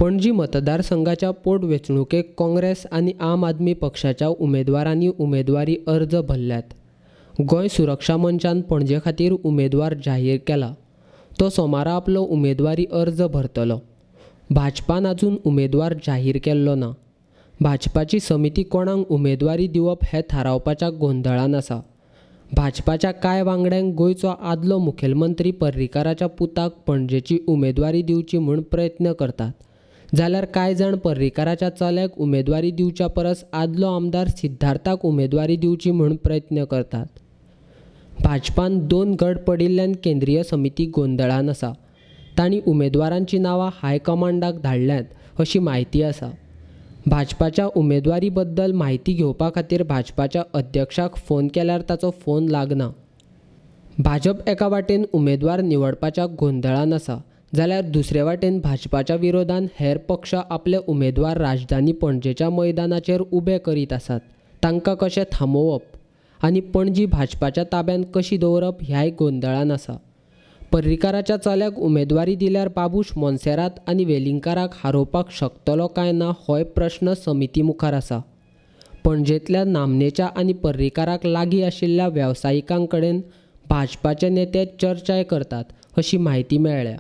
पणजी मतदारसंघाच्या पोटवेंचणुकेक काँग्रेस आनी आम आदमी पक्षाच्या उमेदवारांनी उमेदवारी अर्ज भरल्यात. गोंय सुरक्षा मंचान पणजे खातीर उमेदवार जाहीर केला. तो सोमारा आपलो उमेदवारी अर्ज भरतलो. भाजपान आजून उमेदवार जाहीर केल्लो ना. भाजपाची समिती कोणाक उमेदवारी दिवप हें थारावपाच्या गोंदळांत आसा. भाजपाच्या कांय वांगड्यांक गोंयचो आदलो मुखेलमंत्री पर्रीकाराच्या पुताक पणजेची उमेदवारी दिवची म्हूण प्रयत्न करतात. जाल्यार कांय जाण पर्रीकाराच्या चल्याक उमेदवारी दिवच्या परस आदलो आमदार सिद्धार्थाक उमेदवारी दिवची म्हूण प्रयत्न करतात. भाजपान दोन गट पडिल्ल्यान केंद्रीय समिती गोंदळांत आसा. तांणी उमेदवारांचीं नांवां हायकमांडाक धाडल्यांत, अशी म्हायती आसा. भाजपाच्या उमेदवारी बद्दल म्हायती घेवपा खातीर भाजपाच्या अध्यक्षाक फोन केल्यार ताचो फोन लागना. भाजप एका वाटेन उमेदवार निवडपाच्या गोंदळांत आसा जाल्यार दुसरे वाटेन भाजपाच्या विरोधांत हेर पक्ष आपले उमेदवार राजधानी पणजेच्या मैदानाचेर उबे करीत आसात तांकां कशें थांबोवप आनी पणजी भाजपाच्या ताब्यांत कशी दवरप ह्याय गोंदळांत आसा. पर्रीकाराच्या चल्याक उमेदवारी दिल्यार बाबूश मोंसेरात आनी वेलिंगकाराक हारोवपाक शकतलो काय ना होय प्रस्न समिती मुखार आसा. पणजेंतल्या नामनेच्या आनी पर्रीकाराक लागीं आशिल्ल्या वेवसायिकां कडेन भाजपाचे नेते चर्चाय करतात, अशी म्हायती मेळ्ळ्या.